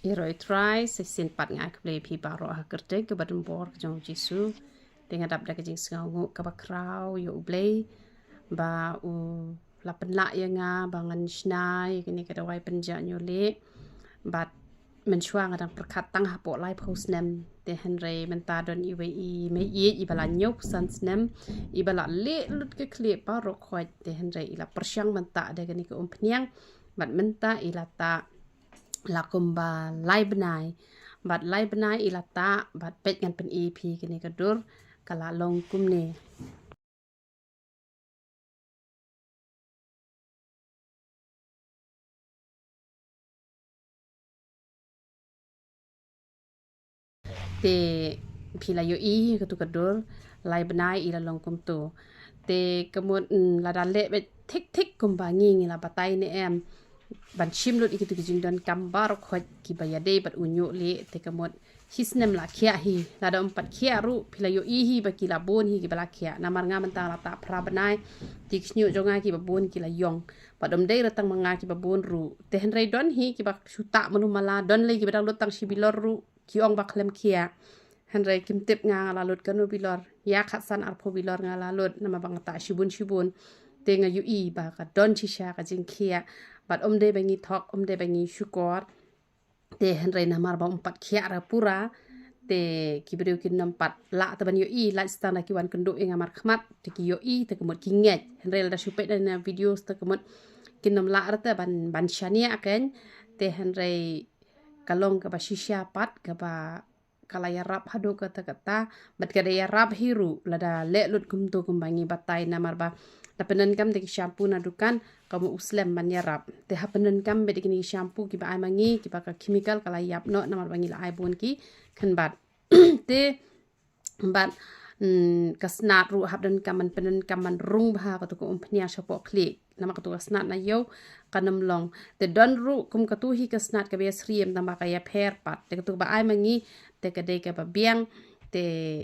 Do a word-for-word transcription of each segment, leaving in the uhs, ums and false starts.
Ïaroh ïa U Trai, sa shisien pat nga ai khublei ïa phi baroh ha ka kyrteng kaba donbor ka jong U Jisu. Te nga dap da ka jingsngewnguh kaba khraw ïa U Blei ba u la pynlah ïa nga ba ngan shna ïa kane ka dawai pynjah ñiuhlieh. Bad mynshuwa nga dang pyrkhat tang hapoh laiphew snem. Te hynrei mynta don iwei i mei ïeit iba la hynñiewphew san snem, iba la leh lut ka khlieh baroh khoit. Te hynrei i la pyrshang mynta da kane ka umphniang. Bad mynta i la tah la kumba lai bnai. Bad lai bnai i la tah, bad peit ngan pyni ïa phi kane ka dur ka la long kumne. Te phi la ïohi katu ka dur, lai bnai i la long kumtu. Te ka mut, mm, lada leh beit thik thik kumba ngi ngi la batai ne em, ban shim lut ïa kitu ki jingdonkam baroh khoit kiba ïadei bad u ñiuhlieh, te ka mut shi snem la khiah hi. Lada ym pat khiah ruh phi la ïohi hi ba ki la bun hi kiba la khiah. Namar nga mynta la tah phra bnai, te ki shñiuh jong nga kiba bun ki la ïong. Bad ym dei re tang ma nga kiba bun ruh. Te hynrei don hi kiba shu tah mano mala, don lei kiba dang lut tang shi bilor ruh ki ong ba khlem khiah. Hynrei kim tip nga nga la lut kano bilor. Ïa khatsan arphew bilor nga la lut namar ba nga tah shibun shibun. Te nga ïohi ba ka don shisha ka jingkhiah. Bad ym dei ba ngi thok, ym dei ba ngi shukor. Te hynrei namar ba ym pat khiah re pura. Te ki briew kin ym pat lah te ban ïohi, lait tang da ki wan kynduh ïa nga markhmat, te ki ïohi, te ka mut ki ngeit. Hynrei lada shu peit da na videos te ka mut kin ym lah re te ban, ban shaniah kein. Te hynrei ka long kaba shisha pat, kaba ka la ïarap haduh katta katta, bad ka da ïarap hi ruh, lada leh lut kumtu kumba ngi batai namar ba da pyndonkam da ki shampoo na dukan, ka mut u slem ban ïarap. Te hap pyndonkam beit da kine ki shampoo kiba ai ma ngi, kiba ka chemical ka la ïap noh namar ba ngi la ai bun ki khynbat. Te bad, mm, ka snat ruh hap donkam ban pyndonkam ban rung bha katu ka umphniang shapoh khlieh. Namar katu ka snat na ïew kan ym long. Te don ruh kum katu hi ka snat kaba ïasyriem tang ba ka ïapher pat. Te katu kaba ai ma ngi, te ka dei kaba biang, te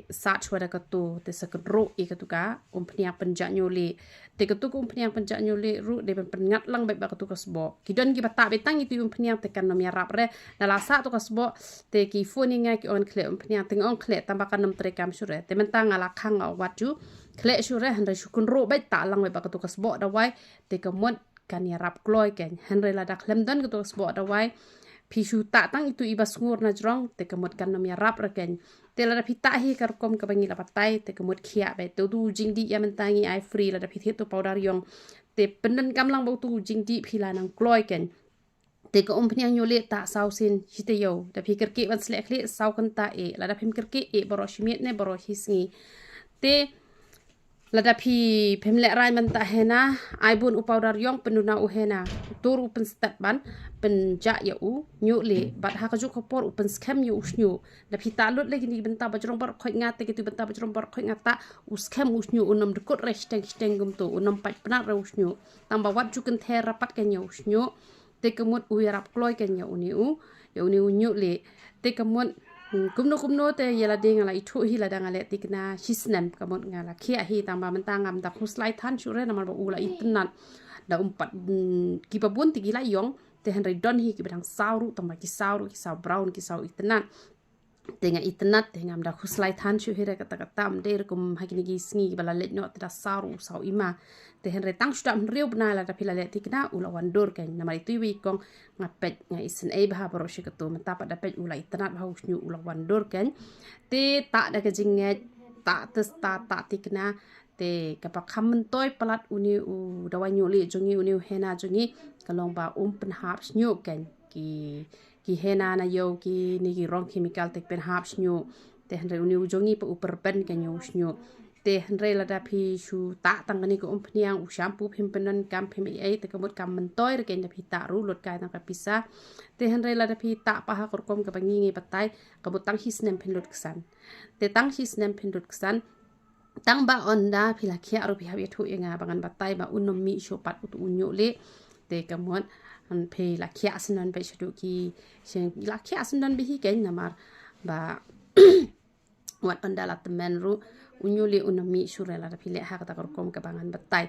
sat shuwa da katu, te sa kynruh ïa katu ka umphniang pynjah ñiuhlieh. Te katu ka umphniang pynjah ñiuhlieh ruh dei ban pynngat lang beit bad katu ka sboh. Ki don kiba tah beit tang itu i umphniang te kan ym ïarap re. Da la sah tu ka sboh, te ki phone ïa nga ki ong khleh umphniang, te nga ong khleh tang ba kan ym treikam shuh re. Te mynta nga la khang nga wad ju khleh shuh re, hynrei shu kynruh beit, tah lang beit bad katu ka sboh dawai, te ka mut kan ïarap kloi kein. Hynrei lada khlem don katu ka sboh dawai, phi shu tah tang itu iba sngur na jrong, te ka mut kan ym ïarap re kein. Te lada phi tah hi ka rukom kaba ngi la batai, te ka mut khiah beit. Te utu u jingdih ïa mynta ngi ai free, lada phi thied tu powder ïong, te pyndonkam lang bad utu u jingdih phi la nang kloi kein. Te ka umphniang ñiuhlieh tah saw sien shi taïew. Da phi kyrkieh ban sleh khlieh saw kynta eh. Lada phim kyrkieh eh baroh shi miet ne baroh shi sngi. Te lada phi, phim lehraiñ ban tah henna, ai bun u powder ïong, pynduna u henna. Tur u pynstet ban pynjah ïa u ñiuhlieh. Bad ha kajuh ka por u pynskhem ïa u shñiuh. Da phi tah lut lei kine ki bynta bajrong baroh khoit, nga teh kitu ki bynta bajrong baroh khoit nga tah, u skhem u shñiuh, un ym dkut re shiteng shiteng kumtu, un ym pait pnat re u shñiuh. Tang ba wat ju kynther ra pat kein ïa u shñiuh. Te ka mut u ïarap kloi kein ïa une u, ïa une u ñiuhlieh. Te ka mut, hmm, kumno kumno te ïa lade nga la ithuh hi lada nga leh thikna shi snem, ka mut nga la khiah hi, tang ba mynta ngam da khuslai than shuh re namar ba u la itynnad. Da um pat, hmm, kiba bun te ki la ïong, te hynrei don hi kiba dang saw ruh, tang ba ki saw ruh, ki saw brown, ki saw itynnad. Te nga itynnad, te ngam da khuslai than shuh hi re katta katta, ym dei re kum ha kine ki sngi kiba la leit noh te da saw ruh u saw i ma. Te hynrei tang shu da hynriew bnai lada phi la leh thikna u la wan dur kein. Namar itu iwei i kong nga peit nga isynei bha baroh shi katu, mynta pat da peit u la itynnad bha u shñiuh, u la wan dur kein. Te tah da ka jingngeit, tah te tah, tah thikna, te kaba kham myntoi palat une u dawai ñiuhlieh jong ngi, une u henna jong ngi, ka long ba um pynhap shñiuh kein. Ki, ki henna na ïew kine ki rong chemical te ki pynhap shñiuh. Te hynrei une u jong ngi pat u pyrben kein ïa u shñiuh. Te hynrei lada phi shu tah tang kane ka umphniang, u shampoo phim pyndonkam, phim ei ei, te ka mut kam myntoi re kein, da phi tah ruh lut kai tang ka pisa. Te hynrei lada phi tah pat ha ka rukom kaba ngi ngi batai, ka mut tang shi snem phin lut ksan. Te tang shi snem phin lut ksan. Tang ba ynda phi la khiah ruh phi hap ïathuh ïa nga ba ngan batai ba un ym mih shuh pat utu u ñiuhlieh. Te ka mut, phi la khiah syndon beit shaduh ki, shen la khiah syndon beit hi kein namar ba wat ynda la tymmen ruh u ñiuhlieh un ym mih shuh re lada phi leh ha kata ka rukom kaba ngan batai.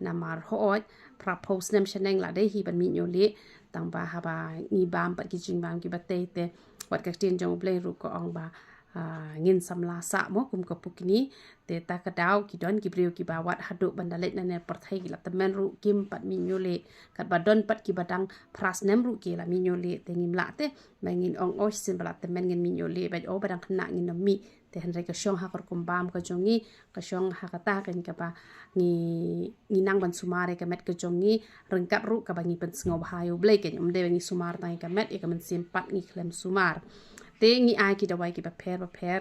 Namar hooid, phra phew snem shaneng la dei hi ban mih ñiuhlieh. Tang ba haba ngi bam pat ki jingbam kiba tei te wat ka ktien jong U Blei ruh ka ong ba, ah, ngin samla sah mo kum ka pukni. Te ta ka daw ki don ki briew kiba wat haduh ban da leit na ne pyrthei ki la tymmen ruh kim pat mih ñiuh leh. Katba don pat kiba dang phra snem ruh ki la mih ñiuh leh te ngim lah te. Ba ngin ong oh shisien ba la tymmen ngin mih ñiuh leh, bad oh ba dang khynnah ngin ym mih. Te hynrei ka shong ha ka rukom bam ka jong ngi, ka shong ha kata kein kaba ngi, ngi nang ban sumar ïa ka met ka jong ngi ryngkat ruh kaba ngi pynsngewbha ïa U Blei kein, ym dei ba ngi sumar tang ïa ka met, ïa ka mynsiem pat ngi khlem sumar. Te ngi ai ki dawai kiba pher ba pher.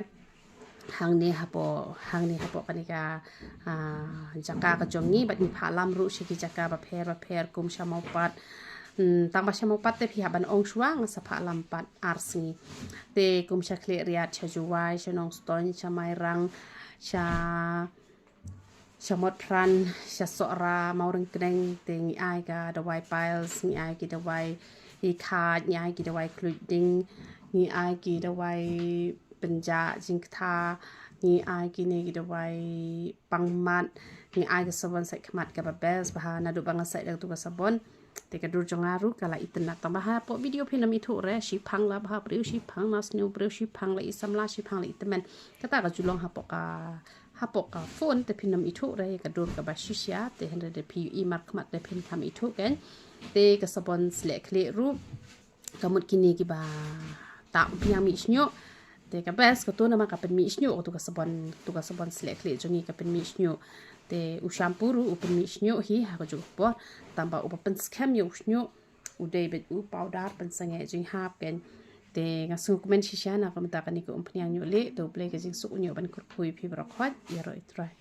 Hangne hapoh, hangne hapoh kane ka, ah, jaka ka jong ngi bad ngi phah lam ruh sha ki jaka ba pher ba pher kum sha Mawpat. Hmm, tang ba sha Mawpat te phi hap ban ong shuwa, nga sa phah lam pat ar sngi. Te kum sha Khliehriat, sha Jowai, sha Nongstoiñ, sha Mairang, sha, sha Motphran, sha Sohra, Mawryngkneng, te ngi ai ka dawai piles, ngi ai ki dawai i khaj, ngi ai ki dawai khluid ding, ngi ai ki dawai pynjah jingktha, ngi ai kine ki dawai pang mat, ngi ai ka sabon sait khmat kaba best bha, naduh ba nga sait da katu ka sabon. Te ka dur jong nga ruh ka la itynnad, tang ba hapoh video phin ym ithuh re, shiphang la bha briew, shiphang la sniew briew, shiphang la i samla, shiphang la i tymmen. Kata ka ju long hapoh ka, hapoh ka phone te phin ym ithuh re ka dur kaba shisha, te hynrei da phi ïohi markhmat te phin kham ithuh kein. Te ka sabon sleh khlieh ruh ka mut kine kiba tah umphniang mih shñiuh. Te ka best katu namar ka pynmih shñiuh, katu ka sabon, katu ka sabon sleh khlieh jong ngi ka pynmih shñiuh. Te u shampoo ruh u pynmih shñiuh hi ha kajuh ka por, tang ba uba pynskhem ïa u shñiuh u dei beit u powder pynsangeh jinghap kein. Te nga sngewkmen shisha na ka bynta kane ka umphniang ñiuh leh, to U Blei ka jingsuk un ïoh ban kyrkhu ïa phi baroh khoit, ïaroh ïa U Trai.